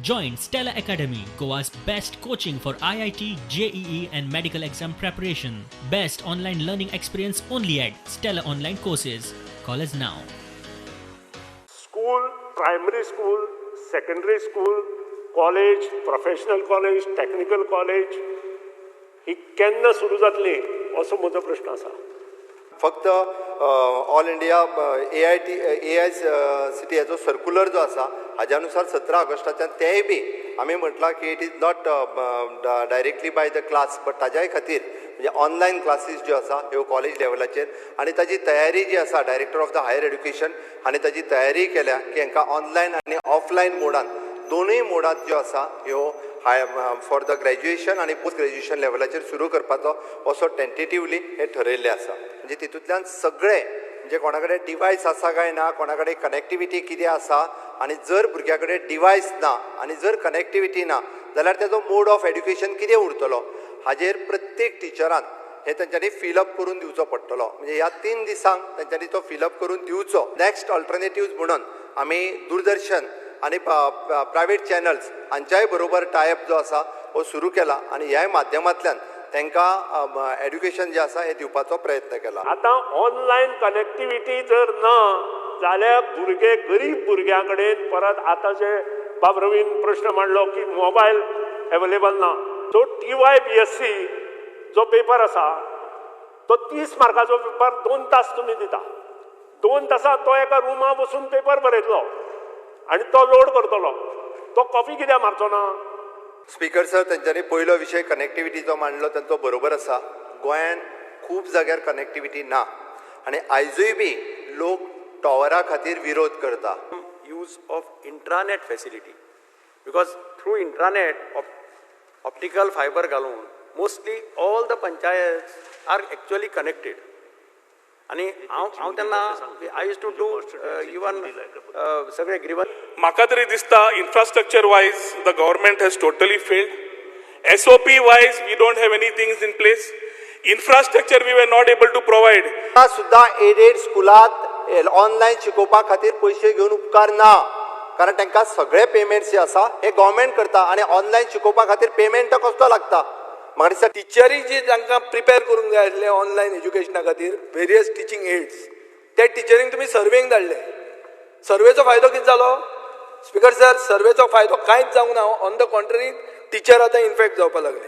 Join Stella Academy, Goa's best coaching for IIT, JEE, and medical exam preparation. Best online learning experience only at Stella Online Courses. Call us now. School, primary school, secondary school, college, professional college, technical college ही केन्ना सुरू जातली असो म्हजो प्रश्न आसा. फक्त all India एआयसीटीईचो circular जो आसा, हाज्या नुसार 17 ऑगस्टाच्यान, तेंय बी आमी म्हटलां की it is not directly by the class, but ताज्याय खातीर म्हणजे ऑनलायन क्लासीस ज्यो आसा ह्यो कॉलेज लेवलाचेर आनी ताजी तयारी जी आसा, Director of the Higher Education हांणी ताजी तयारी केल्या की हांकां ऑनलायन आनी ऑफलायन मोडान, दोनूय मोडांत ज्यो आसा ह्यो हाय फॉर the graduation आनी पोस्ट ग्रॅज्युएशन लेवलाचेर सुरू करपाचो असो टेंटेटिवली हें ठरयल्लें आसा. म्हणजे तितूंतल्यान सगळे, म्हणजे कोणा कडेन डिवायस आसा काय ना, कोणा कडेन कनेक्टिविटी कितें आसा आनी जर भुरग्या कडेन डिवायस ना आनी जर कनेक्टिविटी ना जाल्यार तेजो मोड ऑफ एड्युकेशन कितें उरतलो, हाजेर प्रत्येक टिचरान हे तेंच्यांनी फिलअप करून दिवचो पडटलो. म्हणजे ह्या 3 दिसांक तेंच्यांनी तो फिलअप करून दिवचो. नॅक्स्ट अल्टरनेटिव्ज म्हणून आमी दूरदर्शन आनी प्रायवेट चॅनल्स हांच्याय बरोबर टायअप जो आसा हो सुरू केला आनी ह्याय माध्यमांतल्यान तांकां एड्युकेशन जें आसा हें दिवपाचो प्रयत्न केला. आतां ऑनलायन कनेक्टिविटी जर ना जाल्यार भुरगे, गरीब भुरग्यां कडेन परत आतां जे बाब रवीन प्रश्न मांडलो की मोबायल एवेलेबल ना, सो टीवाय बीएससी जो पेपर आसा तो 30 मार्काचो पेपर, 2 तास तुमी दिता. 2 तासात तो एका रुमा बसून पेपर बरयतलो आनी तो लोड करतलो. तो कॉपी कित्याक मारचो ना? स्पीकर सर, तेंच्यांनी पयलो विशय कनेक्टिविटीचो मांडलो, तेंचो बरोबर आसा. गोंयान खूब जाग्यार कनेक्टिविटी ना आनी आयजूय बी लोक टॉवरा खातीर विरोध करता. Use of intranet facility, because through intranet optical fiber घालून mostly all the panchayats are actually connected. आणि हांव तेन्ना I used to do even सगळे ग्रिवन म्हाका तरी दिसता, infrastructure wise the government has totally failed. SOP wise we don't have any things in place. Infrastructure we were not able to provide. आतां सुद्दां added स्कुलात online शिकोवपा खातीर पयशे घेवन उपकार ना, कारण तांकां सगळे पेमेंट्स जे आसा हे गव्हर्मेंट करता आनी ऑनलायन शिकोवपा खातीर पेमेंट कसलो लागता, म्हाका दिसता. टिचरी जी तांकां प्रिपेर करूंक जाय आसले ऑनलायन एज्युकेशना खातीर, वेरियस टिचींग एड्स, त्या टिचरींक तुमी सर्वेक धाडले. सर्वेचो फायदो कितें जालो, स्पिकर सर? सर्वेचो फायदो कांयच जावंक ना. ऑन the contrary, teacher आतां इन्फेक्ट जावपाक लागले.